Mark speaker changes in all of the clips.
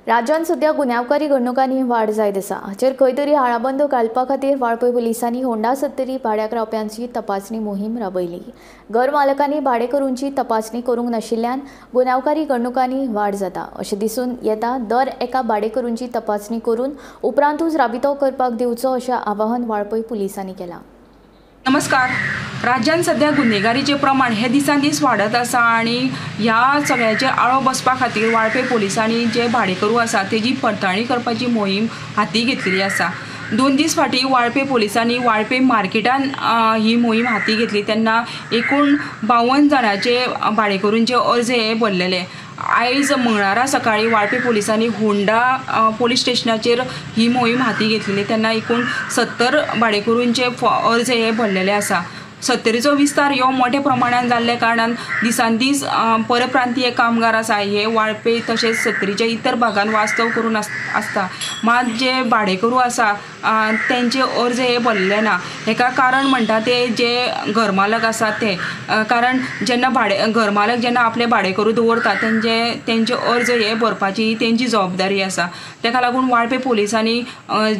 Speaker 1: राज्यांत सध्या गुन्यांवकारी घडणुकांनी वाड जायत आसा. हाचेर खंय तरी आळाबंद घालपा खातीर वाळपय पुलिसांनी होंडा सत्तरी भाड्याक रावप्यांची तपासणी मोहीम राबयली. घर मालकांनी भाडेकरूंची तपासणी करूंक नाशिल्ल्यान गुन्यांवकारी घडणुकांनी वाड जाता अशें दिसून येता. दर एका भाडेकरूंची तपासणी करून उपरांतूच राबितो करपाक दिवचो अशें आवाहन वाळपय पुलिसांनी केलां.
Speaker 2: नमस्कार. राज्यांत सध्या गुन्हेगारीचें प्रमाण हे दिसान दीस वाडत आसा आनी ह्या सगळ्याचेर आळो बसपा खातीर वाळपय पुलिसांनी जे भाडेकरू आसा तेजी पडताळणी करपाची मोहीम हाती घेतलेली आसा. 2 दीस फाटीं वाळपय पुलिसांनी वाळपय मार्केटान ही मोहीम हाती घेतली तेन्ना एकूण 52 जाणांचे भाडेकरूंचे अर्ज हे भरलेले. आयज मंगळारा सकाळी वाळपय पुलिसांनी होंडा पोलीस स्टेशनाचेर ही मोहीम हाती घेतलेली तेन्ना एकूण 70 भाडेकरूंचे अर्ज हे भरलेले आसा. सत्तरीचो विस्तार ह्यो मोठ्या प्रमाणान जाल्ल्या कारणान दिसान दीस परप्रांतीय कामगार आसा हे वाळपय तशेंच सत्तरीच्या इतर भागान वास्तव करून आसता. मात जे भाडेकरू आसा तेंचे अर्ज हे भरलेले ना. हेका कारण म्हणटा ते जे घरमालक आसा ते, कारण जेन्ना घरमालक जेन्ना आपले भाडेकरू दवरता तेंचे अर्ज हे भरपाची ही तेंची जबाबदारी आसा. तेका लागून वाळपय पुलिसांनी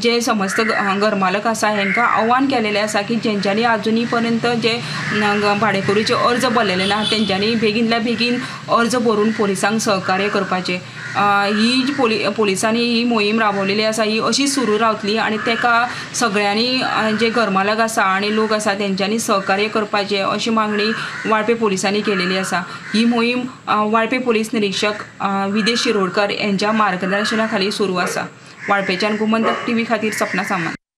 Speaker 2: जे समस्त घरमालक आसा हेंकां आव्हान केलेलें आसा की जेंच्यांनी आजुनी पर्यंत जे भाडेकरूचे अर्ज भरलेले ना तेंच्यांनी बेगीनल्या बेगीन अर्ज भरून पोलिसांक सहकार्य करपाचें. ही पोलिसांनी ही मोहीम राबवलेली आसा ही अशी सुरू रावतली आनी तेका सगळ्यांनी जे घरमालक आसा आनी लोक आसा तेंच्यांनी सहकार्य करपाचें अशी मागणी वाळपय पोलिसांनी केलेली आसा. ही मोहीम वाळपय पोलीस निरीक्षक विदेश शिरोडकर यांच्या मार्गदर्शना खाली सुरू आसा. वाळपेच्यान गोमंतक टीव्ही खातीर सपना सामंत.